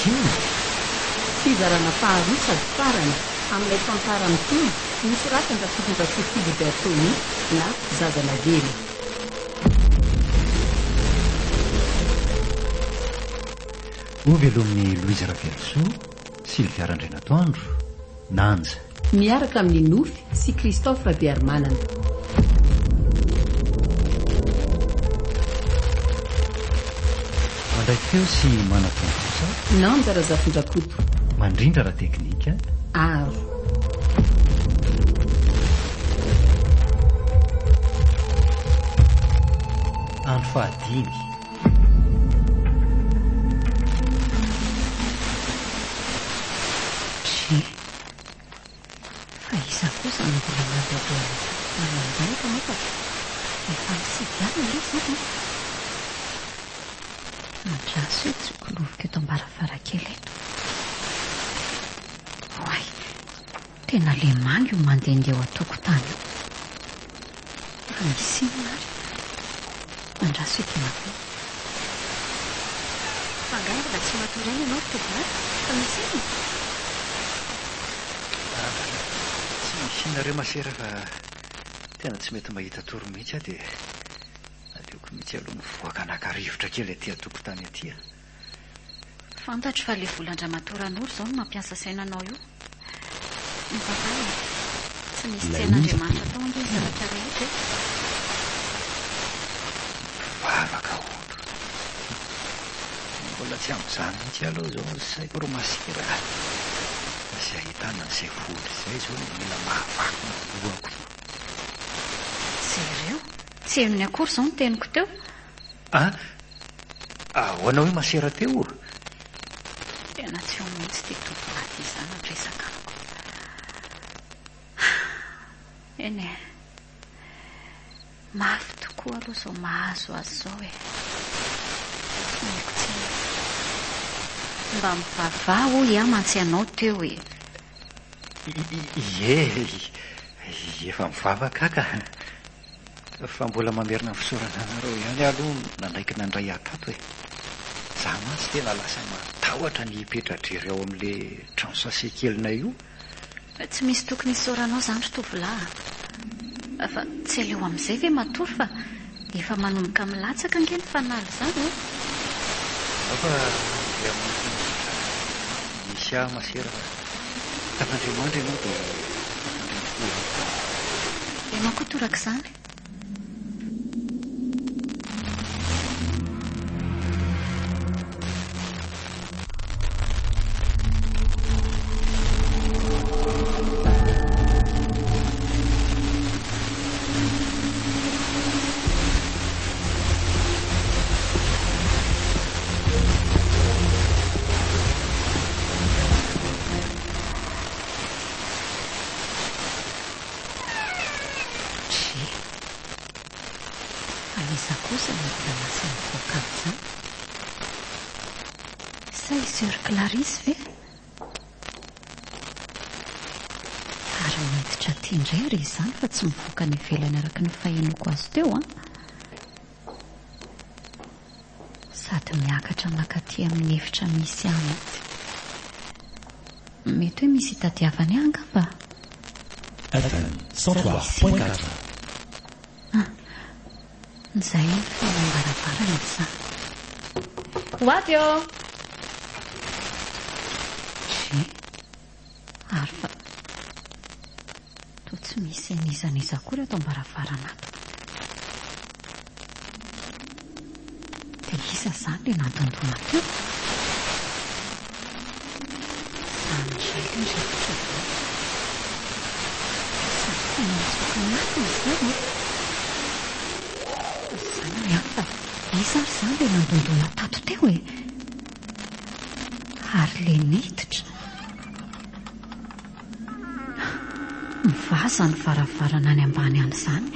misy inona? Fizarana faharoa sady farany amin'ilay tantara mitohy nosoratan-dRakotondrasoa Philibert Tony na Zazalahelo. Hovelomin'i Louise Ravelosoa, Sylvia Randrianatoandro, Nanja. Miaraka amin'i Nofy sy Christophe Rabearimanana. Mandray feo sy manatontosa. Nanja Razafindrakoto. Mandrindra ara-teknika. Aro. Andro fahadimy. Dry. Fa iza kosa no mbola mandehandeha any an-tokotany any indray kanefa efa amin'ny sivy alina re izany an! Andraso etsy hokiloviko eto am-baravarankely eto. Oay! Tena le manga io mandehandeha ao an-tokotany io. Fa misy inona ary? Andraso hidiana koa. Fa angaha mbola tsy matory ihany ianao ry tovolahy? Fa misy inona? Tsy misy inona re masera fa tena tsy mety mahita tory mihitsy aho dia aleoko mihitsy aloha mivoaka naka rivotra kely aty an-tokotany aty a. Fantatro fa ilay volan-dRamatoa Ranoro izao no mampiasa saina anao io. Mivavaha e! Tsy misy tsy hain'Andriamanitra atao ange ny zavatra rehetra e! Mivavaka hono. Mbola tsy amin'izany mihitsy aloha izao ny saiko ry masera a! Izay ahitana an'izay vola izay izao no mila mahavaky ny lohako. Jereo, tsy henony akory izao ny teniko teo. A! Ahoana hoe masera teo? Tena tsy eo mihitsy ity tovolahy ity izany ny resaka amiko. Eny e. Mafy tokoa aloha izao mahazo azy izao e. Omeko tsiny. Mba mivavaha hoy aho mantsy ianao teo e. Ie, efa mivavaka aho ka. Fa mbola mamerina ny fisaorana anareo ihany aho aloha nanaiky nandray ahy tato e! Za mantsy tena lasa matahotra ny hipetra-drery ao amin'le trano sachet kelinay io. Tsy misy tokony hisaoranao izany ry tovolahy a! Fa tsy aleo amin'izay ve matory fa efa manomboka milatsaka ange ny fanala izany e! Aleo fa handeha hamonjy ny efitra misy ahy masera fa tafandriamandry ianao dia tafandriam-po ihany koa. Ianao koa torak'izany. Dry. Fa iza kosa no mbola lasa nivoaka amin'izany? Sa i Soeur Clarisse ve? Ary miditra aty indray re izany fa tsy mivoaka any ivelany araka ny fahenoako azy teo an! Sady miakatra mankaty amin'ny efitra misy ahy mihitsy. Mety hoe misy itadiavany ahy angamba? FM 103.4. Ah, izay ny feom-baravarana izany. Ho avy ô! Dry, ary fa toa tsy misy an'iza n'iza akory ato am-baravarana ato. Dia iza izany ilay nandondona teo? Izany indray ilay rivotra izany. Sady tena mitsoka mafy izy io an! Izany ihany fa iza ary izany ilay nandondona tato teo e? Ary ilay niditra. Mivaha izany varavarana any ambany any izany.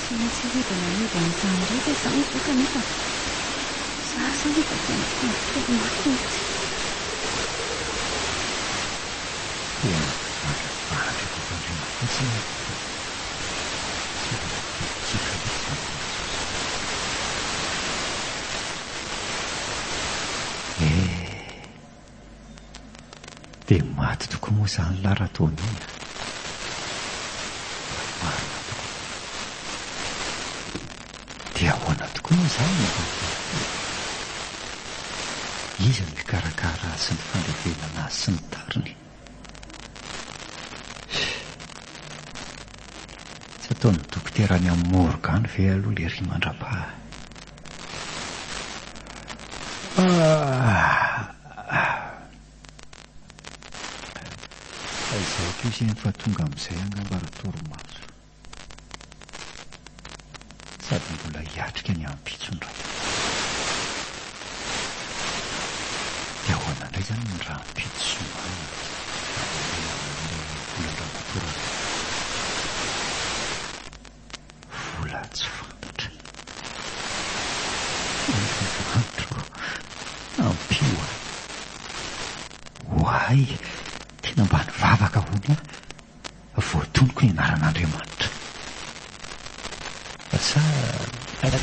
Tsy maintsy hihodina hody amin'izany indray ve izany izao kanefa za izany efa tena tongotr'olo mafy mihitsy. Tena gaga eto am-pandriana fotsiny aho. Sao dia mikitroka mihitsy izany Jesosy. Dia maty tokoa moa izany lahy Ratony a! Raha marina tokoa. Dia ahoana tokoa moa izany no hatao? Iza no hikarakara azy sy ny fandevenana azy sy ny tariny? Tsy ataon'ny dokotera any amin'ny morgue any ve aloha lery mandrapaha? Fa izao kosa efa tonga amin'izay angamba raha-torimaso. Sady mbola hiatrika ny ampitso indray. Dia ahoana indray izany ny rahampitso zoma handeha amin'ilay volan-dramatoa Ranoro? Vola tsy fantatra. Andriamanitra ô, ampio ahy. Oay, tena mba nivavaka hono aho. Voatonoko ny anaran'Andriamanitra. Sa ilay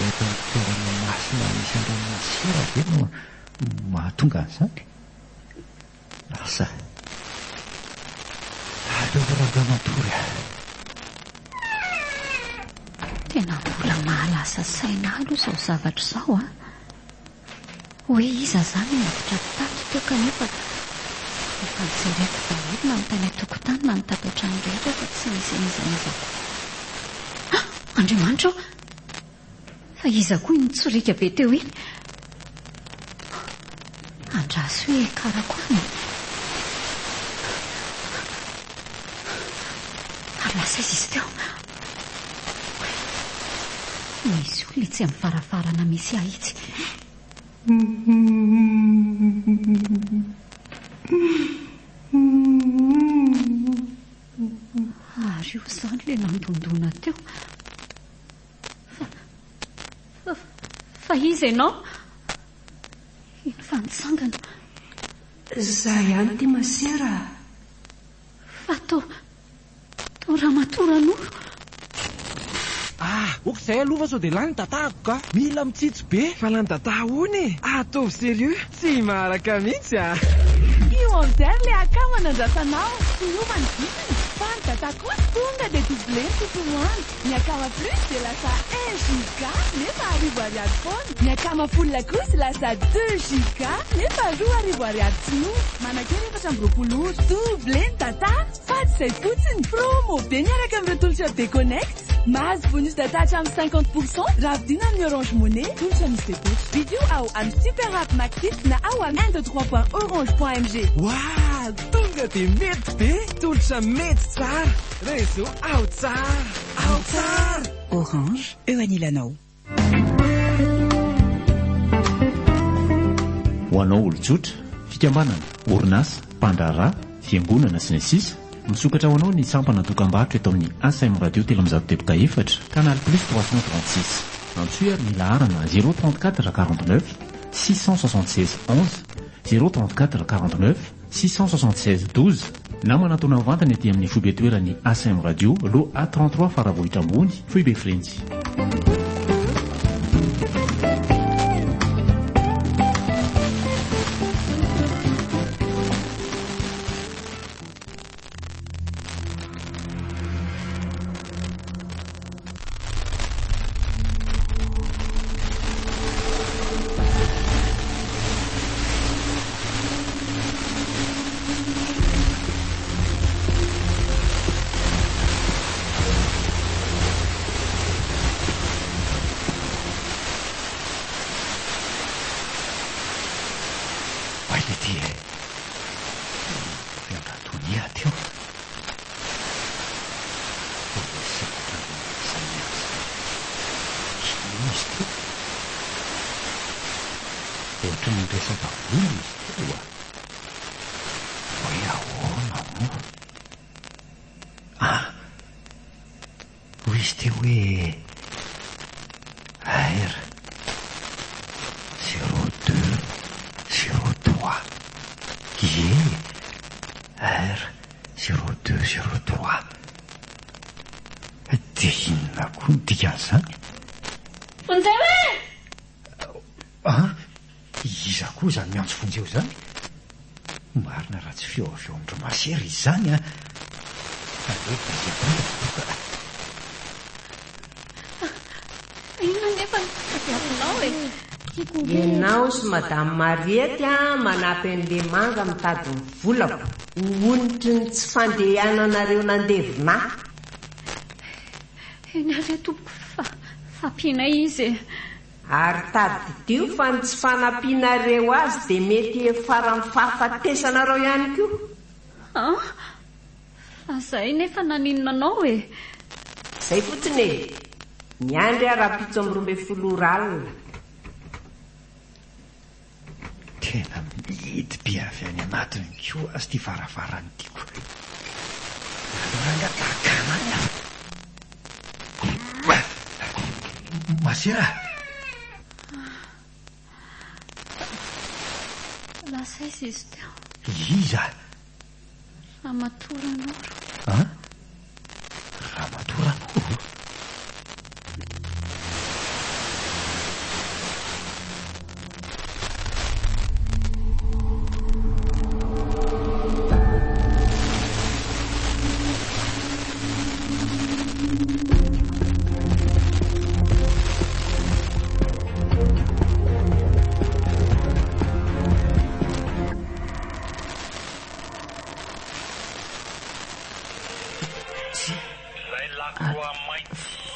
eto amin'ny toerana masina misy an'ireo masera ve no mahatonga an'izany? Asa. Aleo rangahy matory a. Tena mbola mahalasa saina ahy aloha izao zavatra izao an! Hoe iza izany no niditra tato teo kanefa efa nojereko daholo na ny tany an-tokotany na ny tato an-trano rehetra fa tsy nisy an'iza n'iza koa. Ah! Andriamanitra ô! Fa iza koa iny nitsoriaka be teo iny? Andraso hoe hiakarako any e! Ary lasa aiza izy teo? Misy olona etsy amin'ny varavarana misy ahy etsy. Ary io izany ilay nandondona teo. Fa, fa, fa iza ianao? Iny fa nitsangana. Za ihany ity masera a! Fa toa, toa ramatoa Ranoro. Ah! Ok zay aloha fa sao dia lany data-ko ka! Mila mitsitsy be! Fa lany data ahoana e? Ataovy sérieux! Tsy maharaka mihitsy ah! Io amizay ry le akama nandrasanao, tsy miova ny vidiny fa ny data kosa tonga dia doublé ny tontolo andro. Ny akama plus dia lasa un giga nefa arivo ariary foana. Ny akama full kosa lasa deux giga nefa 2000 ariary tsy miova. Manan-kery 24 ora. Doublé ny data fa tsy izay fotsiny. Promo be miaraka amin'ireo tolotra be connect. Mahazo bonus data hatramin'ny 50 pour cent raha vidiana amin'ny Orange Money, tolotra misy fepetra. Vidio ao amin'ny Super App Maxit na ao amin'ny un deux trois point orange point mg. Waah! Tonga dia mety be! Tolotra mety tsara! Réseau ao tsara! Ao tsara! Orange, eo anilanao. Ho anao olon-tsotra, fikambanana, orinasa, mpandraharaha, fiangonana, sy ny sisa Misokatra ho anao ny sampana dokam-barotra eto amin'ny ACM Radio 304, Canal Plus 336. Antsoy ary ny laharana 034 49 676 11, 034 49 676 12 na manatona mivantana ety amin'ny foibe toeran'ny ACM Radio, Lot A 33 Faravohitra Ambony, Foibe Frenjy. Oay le ty e! Avy an-dRatonia teo. Toa nisy zavatra nolazainy azy izany. Inona izy teo? Ohatry ny niresaka vola izy teo a! Hoe ahoana moa? Ah! Hoy izy teo hoe R zéro deux zéro trois. Ie, R zéro deux zéro trois. Dia inona koa no dikan'izany? Vonjeo e! An? Iza koa izany miantso vonjeo izany? Marina raha tsy feo avy ao amin-dry masera izany an! Aleo valiam-bava aloha ka. Fa inona anefa no tadiavinao e? Ianao sy Madame Mariette an manampy an'i Lemanga mitady ny volako ho onitry ny tsy fandehananareo nandevina ahy. Eny ary tompoko fa ampianay izy e. Ary tadidio fa ny tsy fanampianareo azy dia mety hiafaran'ny fahafatesanareo ihany koa. An! Fa zay nefa naninona anao e? Zay fotsiny e! Miandry aho rahampitso amin'ny 12 ora alina. Tena mihidy be avy any anatiny koa aza ity varavarana ity ko. Aleo rangahy dakana any aho. Masera a! Lasa aiza izy teo? Iza? Ramatoa Ranoro. An? Ramatoa Ranoro?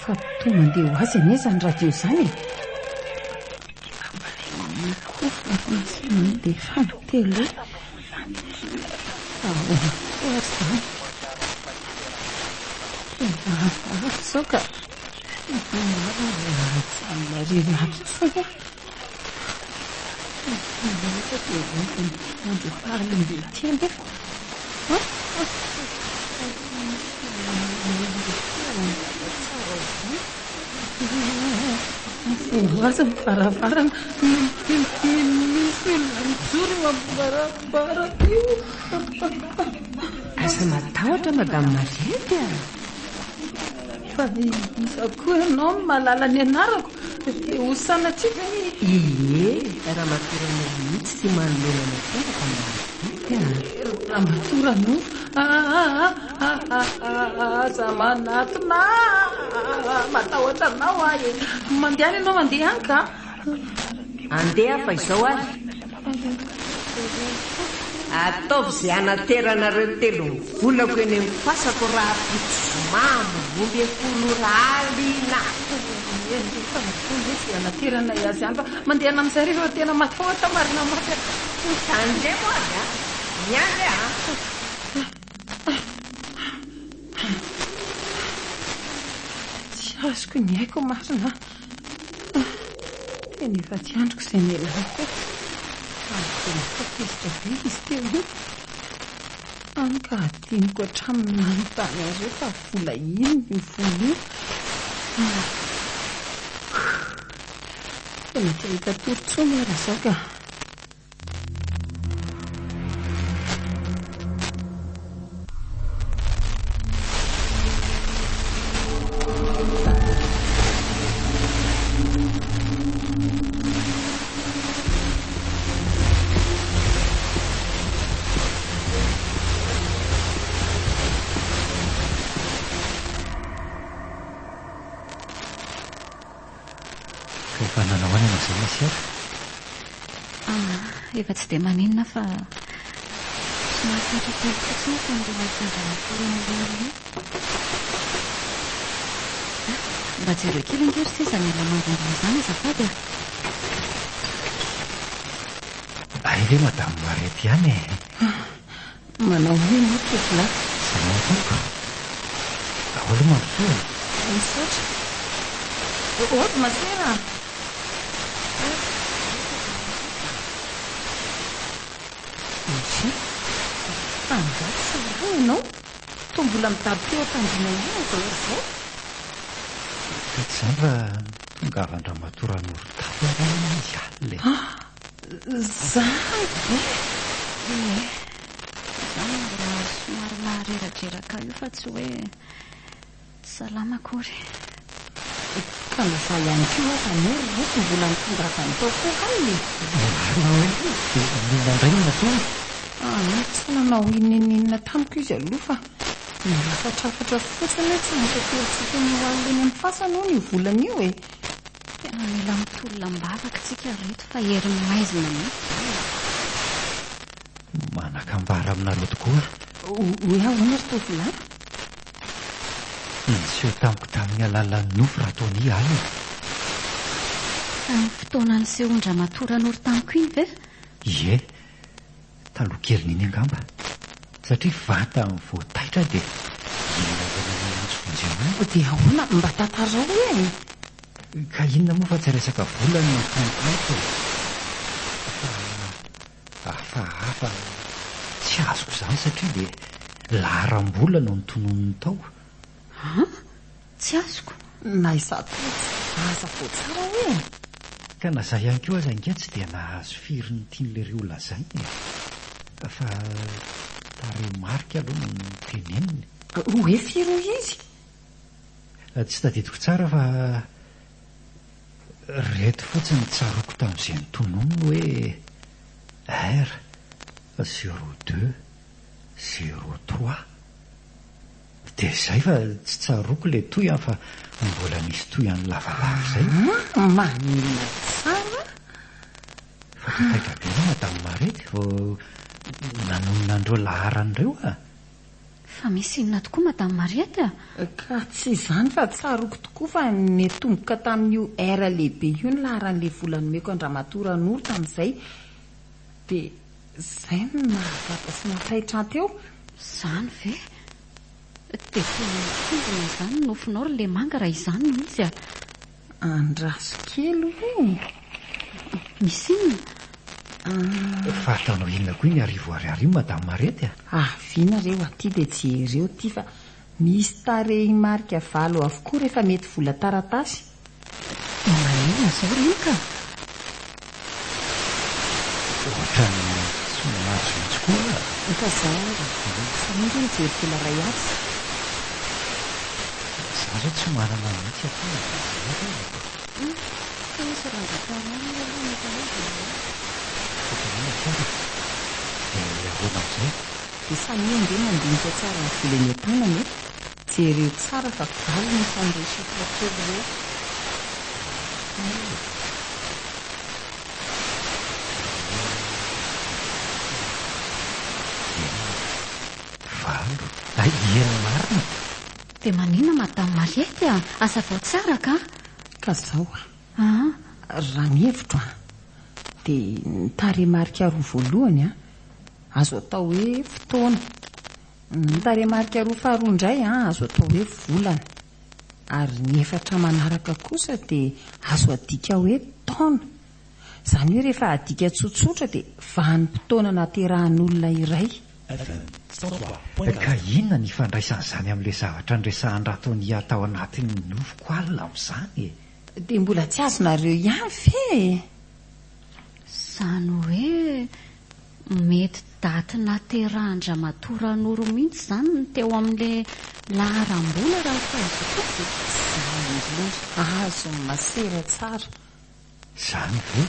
Fa toa mandeha ho azy anie izany radio izany e! Micro sy mandefa ny télé. Ahoana koa ary izany? Tena hafahafa izao ka. Marina raha hajanona irery ato intsony aho. Nefa dia andro efa alim-be ity anefa. Voaza ny varavarana. Misy olona mijoro eo amin'ny varavarana io. Aza matahotra Madame Mariette a! Fa iza koa ianao no mahalala ny anarako? Dia ho sanatria ve ny. Ie, Ramatoa Ranoro mihitsy ity manoloana anao ity Madame Mariette a! Ramatoa Ranoro a! Aza manatona ahy, matahotra anao aho e! Mandehana ianao mandeha any ka! Andeha fa izao ary. Ataovy izay hanateranareo ny volako eny amin'ny fasako rahampitso zoma amin'ny 12 ora alina. Efa nataony hoe izay hanateranay azy any fa mandehana amin'izay rehefa tena matahotra marina mafy aho. Tandremo ary a! Miandry a! Tsy azoko ny aiko marina a! Tena efa tsy andriko izay nialako teo. Ary tena efa tezitra be izy teo iny. Hany ka hadinoko hatramin'ny nanontany azy hoe fa vola inona io vola io. Tena tsy hahita tory intsony aho raha izao ka. Ka efa nanao ahoana ianao izay Masera? Ah, efa tsy dia maninona fa somary tratra kely fotsiny aho tamin'ilay nahitsan-dRamatoa Ranoro iny. Ah, mba jereo kely ange ry seza ny alamanga indray izany azafady ah. Hay ve Madame Mariette ihany e? Manao ahoana ianao tovolahy? Salama tompoko. Ahoana mandrosoa e? Misaotra. Hody masera a! Ndry! Fa angaha tsy salama ianao? Toa mbola midaboka eo am-pandriana ihany amin'izao ora izao? Ka tsy izany fa tongavan-dRamatoa Ranoro tato hono izy alina e! Izany ve? Ie. Izany no mbola somary mahareradreraka ahy io fa tsy hoe tsy salama akory. Ka na za ihany koa aza anie ry reto mbola nitongavany tao koa alina e! Marina hoe? Dia inona indray no nataony? Ah, tsy nanao inona n'inona tamiko izy aloha fa nirafatrafatra fotsiny hoe tsy maintsy aterintsika eny ho alina eny amin'ny fasana hono io volana io e! Tena mila mitolona am-bavaka isika ry reto fa herin'ny maizina mihitsy izany e! Manan-kambara aminareo tokoa aho. Hoe ahoana ry tovolahy? Niseho tamiko tamin'ny alalan'ny nofy Ratony alina. Tamin'ny fotoana nisehoan-dRamatoa Ranoro tamiko iny ve? Ie, taloha kelin'iny angamba. Satria vantany vao taitra dia iny naverina niantso vonjeo iny. Dia ahoana? Mba tantarao e! Ka inona moa fa tsy resaka vola no nankany tamiko e! Fa hafahafa tsy azoko izany satria dia laharam-bola no notononiny tao. An? Tsy azoko. Na izaho koa tsy azavao tsara hoe. Ka na izaho ihany koa aza ange tsy dia nahazo firy ny tian'lery ho lazaina e! Fa tarehimarika aloha no noteneniny. Hoe firy hoy izy? Tsy tadidiko tsara fa reto fotsiny tsaroako tamin'izay notononiny hoe R zéro deux zéro trois. Dia izay fa tsy tsaroako ilay tohiny fa mbola nisy tohiny lavalava izay. Ah, manina tsara. Fa toa taitra be anao Madame Mariette vao nanonona an'ireo laharana ireo ah. Fa misy inona tokoa Madame Mariette ah? Ka tsy izany fa tsaroako tokoa fa netomboka tamin'io R lehibe io ny laharan'ilay vola nomeko an-dRamatoa Ranoro tamin'izay. Dia izay no nahagaga sy nahataitra ahy teo. Izany ve? Dia tena mitombina izany ny nofinao ry Lemanga raha izany no izy a! Andraso kely hoe e! Misy inona? Fa ataonao inona koa iny arivo ariary iny Madame Mariette a? Avia nareo aty dia jereo ity fa misy tarehimarika valo avokoa rehefa mety vola taratasy. Dia maninona izao ry iny ka? Ohatran'ny tsy mahazo mihitsy koa aho. Ka zao ary e, samia nge mijery vola ray atsy. Za zao tsy manana mihitsy aty Madame Mariette e. Hum, tsy misy randrakarana aloha ny efa hoe vola. Ohatran'ny hoe tsara. Dia ahoana amin'izay? Dia samia ange mandinika tsara ny vola eny an-tanana e. Jereo tsara fa valo ny isan'ireo chiffre kely ireo. Enina, valo, hay enina marina. Dia maninona Madame Mariette a? Hazavao tsara ka! Ka zao a! Raha ny hevitro a! Dia ny tarehimarika roa voalohany a! Azo atao hoe fotoana. Ny tarehimarika roa faharoa indray azo atao hoe volana. Ary ny efatra manaraka kosa dia azo adika hoe taona. Izany hoe rehefa adika tsotsotra dia vanim-potoana naterahan'olona iray. Ka inona ny ifandraisan'izany amin'ilay zavatra niresahan-dRatonia tao anatin'ny nofiko alina amin'izany e? Dia mbola tsy azonareo ihany ve e? Izany hoe Mety daty naterahan-dRamatoa Ranoro mihitsy izany ny teo amin'ilay laharam-bola raha ny fahazoako azy e! Izany indrindra, azon'i Masera tsara. Izany ve?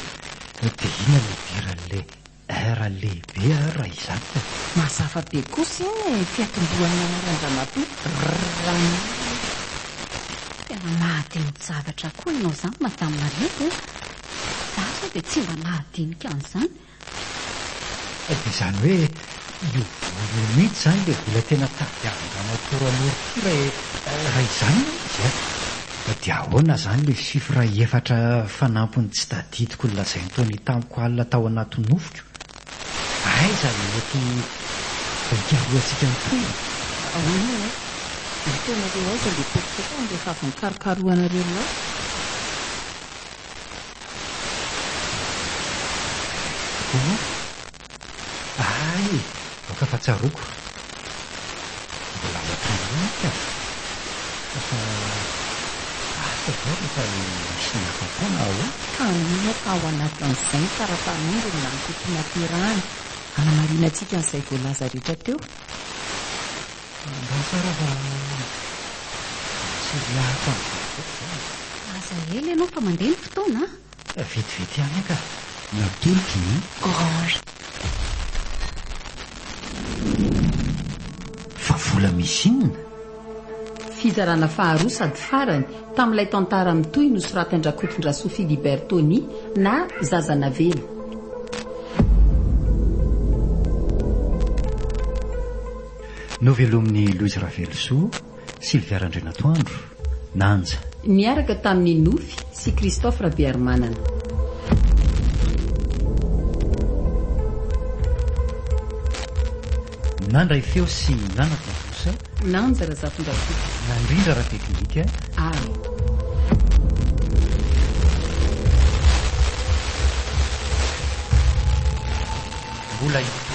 Dia inona no idiran'ilay R lehibe ary raha izany ka? Mazava be kosa iny e, fiatombohan'ny anaran-dRamatoa Ranoro. Tena mahadini-javatra koa ianao izany Madame Mariette a! Izaho izao dia tsy mba nahadinika an'izany. Dia izany hoe io vola io mihitsy izany ilay vola tena tadiavin-dRamatoa Ranoro ity raha izany no izy a! Dia ahoana izany ilay chiffre efatra fanampiny tsy tadidiko nolazain'i Tony tamiko alina tao anaty nofiko? Aiza no mety hikarohantsika ny tohiny? Ahoana ho'a? Ataonareo aiza ilay portefeuille rehefa avy nikarokarohanareo lahy? Tokoa? Hay! Aoka fa tsaroako. Mbola ao an-trano ihany ka. Fa asa izao rehefa misy ny hafa foana ao an. Ka mino aho fa ao anatin'izay ny kara-panondrony na ny kopia-naterahana hanamarinantsika an'izay voalaza rehetra teo. Andao tsara fa tsiriahako any vetivety izany e. Aza ela ianao fa mandeha ny fotoana a! Vetivety ihany ka. Natolotry ny. Orange. Mbola misy inona? Fizarana faharoa sady farany tamin'ilay tantara mitohy nosoratan-dRakotondrasoa Philibert Tony na Zaza Navela. Novelomin'i Louise Ravelosoa, Sylvia Randrianatoandro, Nanja. Niaraka tamin'i Nofy sy Christophe Rabearimanana. Nandray feo sy nanatontosa. Nanja Razafindrakoto. Nandrindra ara-teknika. Ary. Mbola hitohy.